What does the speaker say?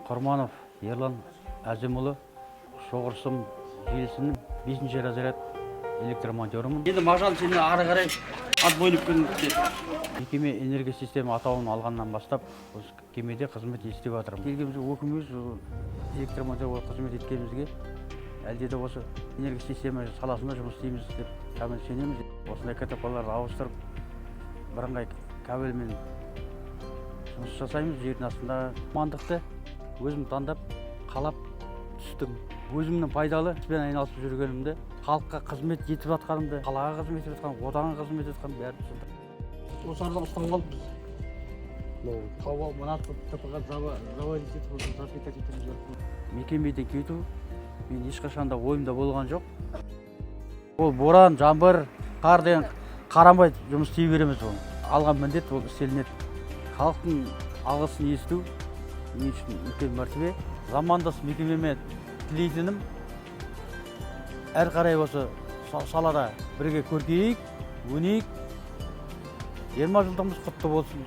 Құрманов Ерлан Әзімұлы, Шоғырсым желісінің бесінші разряд электромонтерімін. Енді Мағжан, сені ары қарай отбойникпен күтеді. Мекеме «Энергосистема» атауын алғаннан бастап осы кемеде қызмет істеп жатырмын. Келгенімізге өкінбейміз, электромонтер болып қызмет еткенімізге. Әлде де осы энергосистема саласында жұмыс істейміз деп кәміл сенеміз. Осындай КТП-ларды ауыстырып, бірыңғай кабельмен жұмыс жасаймыз жердің астында. Мамандықты өзім таңдап, қалап түстім. Өзімнің пайдалы іспен айналысып жүргенімді, халыққа қызмет етіп жатқанымды, қалаға қызмет етіп жатқанымды, отанға қызмет етіп жатқанымды бәрін түсіндім. Осы арада ұстап алып, біз мынау тауып алып, мына ТП-ға заводить етіп, осыны запитать етуіміз керек. Мекемеден кету мен ешқашан да ойымда болған жоқ. Ол боран, жаңбыр, қар деген қарамай жұмыс істей береміз. Ол алған міндет, ол істелінеді. Халықтың алғысын есту мен үшін үлкен мәртебе. Замандас мекемеме тілейтінім: әрі қарай осы салада бірге көркейік, өнейік. 20 жылдығымыз құтты болсын!